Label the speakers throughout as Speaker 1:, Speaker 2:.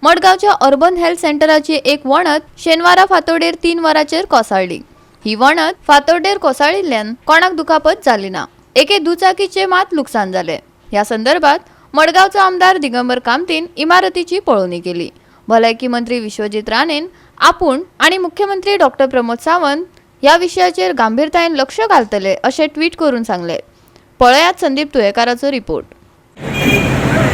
Speaker 1: मडगांवच्या urban health सेंटराची एक वणत शेनवारा फांतोडेर 3 वरांचेर कोसळ्ळी. ही वणत फांतोडेर कोसळिल्ल्यान कोणाक दुखापत जाली ना. एके दुचाकीचे मात लुकसाण जालें. ह्या संदर्भात मडगांवचो आमदार दिगंबर कामतीन इमारतीची पळोवणी केली. भलायकी मंत्री विश्वजीत राणेन आपूण आनी मुख्यमंत्री डॉक्टर प्रमोद सावंत ह्या विशयाचेर गंभीरतायेन लक्ष घालतले, अशें ट्वीट करून सांगले. पळयात संदीप तुयेकाराचो रिपोर्ट.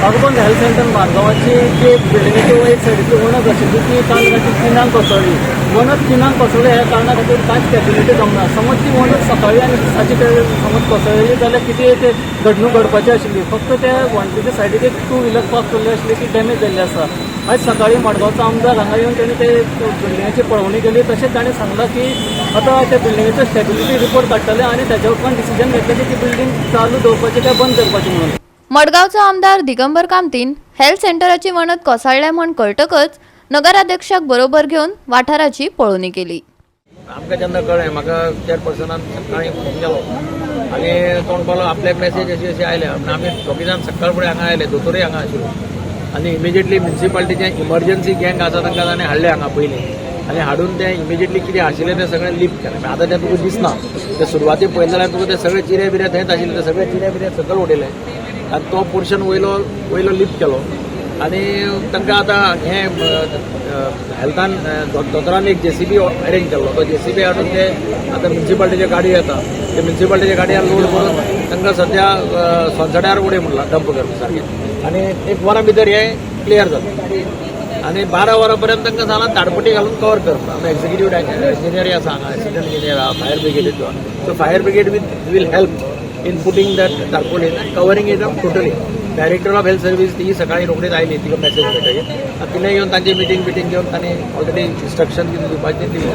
Speaker 2: अर्बन हेल्थ सेंटर मारगांवाची जी एक बिल्डिंगेची एक सायडीची वणत आशिल्ली, ती काल राती 3ांक कोसळ्ळी. वणत 3ांक कोसळ्ळी ह्या कारणा खातीर कांयच स्टेबिलिटी जमना. समज ती वणत सकाळी आनी दिसाची ते समज कोसळ्ळी जाल्यार कितें ते घडणूक घडपाची आशिल्ली. फक्त त्या वणटीच्या सायडीक एक टू व्हिलर पार्क केल्ली आशिल्ली, ती डॅमेज जाल्ली आसा. आयज सकाळी मडगांवचो आमदार हांगा येवन तेणी ते बिल्डिंगेची पळोवणी केली. तशेंच ताणें सांगलां की आतां त्या बिल्डिंगेचो स्टेबिलिटी रिपोर्ट काडटले आनी ताच्या उपरांत डिसिजन घेतलें की ती बिल्डींग चालू दवरपाची काय बंद करपाची म्हणून.
Speaker 1: मडगांवचो आमदार दिगंबर कामतीन हेल्थ सेंटराची वणत कोसळ्ळ्या म्हण कळटकच नगराध्यक्षाक बरोबर घेवन वाठाराची पळोवणी केली.
Speaker 3: आमकां जेन्ना कळ्ळें, म्हाका चेअरपर्सनान सकाळीं फोन केलो आनी तो म्हणपालो, आपल्याक मेसेज अशी अशी आयल्या म्हण. आमी दोगी जाण सकाळ फुडें हांगा आयले. दोतोरूय हांगा आशिल्लो आनी इमिजिएटली म्युन्सिपालिटीचे इमर्जन्सी गँग आसा, तांकां ताणें हाडले हांगा पयलीं आनी हाडून ते इमिजिएटली कितें आशिल्लें तें सगळें लिफ्ट केलें. आतां तें तुका दिसना. ते सुरवातीक पळयलें जाल्यार तुका ते सगळे चिरे बिरे थंयच आशिल्ले. ते सगळे चिरे बिरे सकयल उडयले आनी तो पोर्शन वयलो वयलो लिफ्ट केलो आनी तांकां आतां हें हेल्थान दोतोरान एक जेसीबी अरेंज केल्लो. तो जेसीबी हाडून ते आतां म्युन्सिपालिटीच्यो गाडयो येता, ते म्युन्सिपालिटीच्या गाडयार लोड करून तांकां सद्या सोनसड्यार उडय म्हणलां, डंप कर सारकें. आनी एक वरां भितर हें क्लियर जाता आनी 12 वरां पर्यंत तांकां सांगलां, ताडपटी घालून कवर कर. आमी एक्झिक्युटीव इंजिनियर आसा हांगा, असिस्टंट इंजिनियर आहा, fire ब्रिगेडीचो. So fire brigade with will help in putting that tarpaulin and covering it up totally. Director of health service ती सकाळी रोखडीच आयली तिका मेसेज मेळटकीर आनी तिणें येवन तांची मिटींग बिटींग घेवन तांणी ऑलरेडी इन्स्ट्रक्शन कितें दिवपाचें दिलें.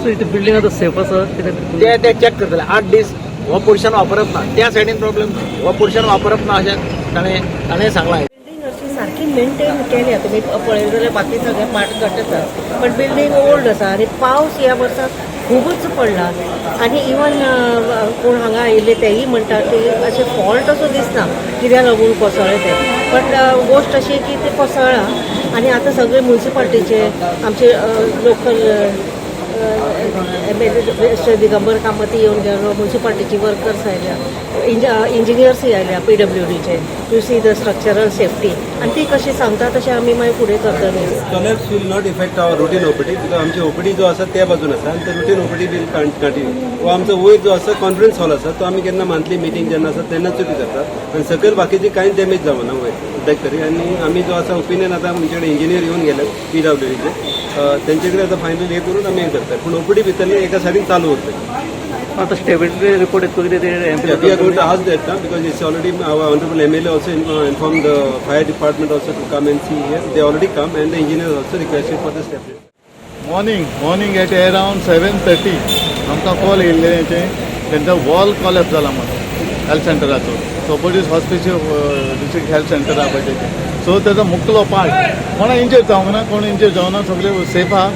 Speaker 2: सो इथे बिल्डिंग आतां सेफ आसा कितें?
Speaker 3: ते ते चॅक करतले. 8 दीस हो पोर्शन वापरप ना. त्या सायडीन प्रॉब्लेम, हो पोर्शन वापरप ना अशें ताणें सांगलां.
Speaker 4: बिल्डींग अशी सारकी मेंटेन केल्या. तुमी पळयलें जाल्यार बाकी सगळे पार्ट घट आसा, पण बिल्डींग ओल्ड आसा आनी पावस ह्या वर्सा खुबूच पडला आनी इवन कोण हांगा आयिल्ले तेय म्हणटात की अशें फॉल्ट असो दिसना कित्याक लागून कोसळ्ळें तें. बट गोश्ट अशी की तें कोसळ्ळां आनी आतां सगळे मुन्सिपालिटीचे, आमचे लोकल एमएलए श्री दिगंबर कामती येवन गेलो, मुन्सिपालिटीची वर्कर्स आयल्या, इंजिनियर्सूय आयल्या पीडब्ल्यूडीचे to see the structural safety आनी ती कशी सांगता तशें आमी मागीर फुडें करतले.
Speaker 5: Collapse will not affect our routine OPD because आमची ओपीडी जो आसा त्या बाजून आसा आनी ते रुटीन ओपीडी will continue. वो आमचो वयर जो आसा कॉन्फरन्स हॉल आसा, तो आमी केन्ना मंथली मिटींग जेन्ना आसा तेन्नाच यूज करतात आनी सकयल बाकीची कांयच डॅमेज जावना वयर सद्याक तरी. आनी आमी जो आसा ओपिनियन, आतां आमचे कडेन इंजिनियर येवन गेले पीडब्ल्यूडीचे, तेंचे कडेन आतां फायनल हे करून आमी हें करतात, पूण ओपीडी भितरली एका सायडीन चालू उरतली.
Speaker 2: आतां स्टेबिलिटी रिपोर्ट येतलो कितें ते?
Speaker 5: Yeah, we are going to ask that now because it's already our honorable MLA also informed the fire department also to come and see here. They already come and the engineers also requested for the stability.
Speaker 6: Morning at around 7:30 आमकां call येयल्ले, तेंचो wall collapse जाला म्हणून health सेंटराचो. सोपोजीस hospital, district health centre आहा पळय तेचें. सो तेजो मुखलो पार्ट, कोणा इंजर जावंक ना, कोण इंजर जावना, सगळे सेफ आहा.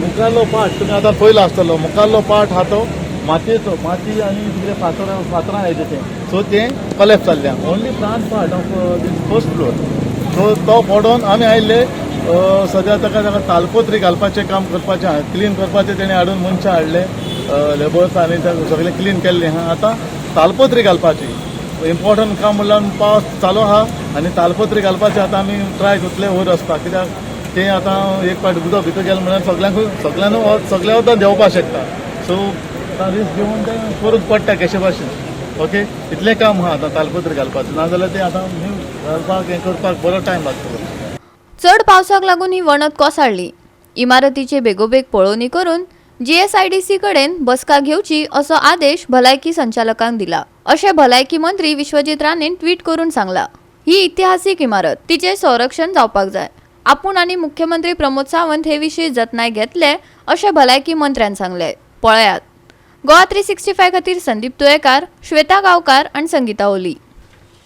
Speaker 6: मुखारलो पार्ट तुमी आतां पयलो आसतलो, मुखारलो पार्ट आहा तो मातयेचो, माती आनी कितें फातरां फातरां आयले तें. सो तें कॉलेप्स जाल्लें, only front part of this first floor. So तो पडोन आमी आयिल्ले. सद्या ताका तालपोत्री घालपाचें काम करपाचें आहा, क्लीन करपाचें. तेणें हाडून मनशां हाडले, लेबर्स, आनी ते सगळें क्लीन केल्लें आहा. आतां तालपोत्री घालपाची इम्पॉर्टंट काम म्हणल्यार पावस चालू आहा आनी तालपोत्री घालपाचें आतां आमी ट्राय करतले वयर वचपाक, कित्याक तें आतां एक फावट उदक भितर गेलें म्हणल्यार सगल्यांक सगल्यांनी सगळ्या वतान देंवपाक शकता. सो आतां रिस्क घेवन तें करूंक पडटा कशे भाशेन. ओके, इतलें काम आहा आतां तालपत्री घालपाचें, नाजाल्यार तें आतां न्यू घालपाक हें करपाक बरो टायम लागतलो.
Speaker 1: चड पावसाक लागून ही वणत कोसळ्ळी. इमारतीची बेगोबेग पळोवणी करून जीएसआयडीसी कडेन बसका घेवची असो आदेश भलायकी संचालकांक दिला, अशें भलायकी मंत्री विश्वजीत राणेन ट्वीट करून सांगला. ही इतिहासीक इमारत, तिचें संरक्षण जावपाक जाय. आपूण आनी मुख्यमंत्री प्रमोद सावंत हे विशीं जतनाय घेतले, अशें भलायकी मंत्र्यान सांगलें. पळयात, गोवा 365 खातीर संदीप तुयेकार, श्वेता गांवकार आनी संगीता ओली.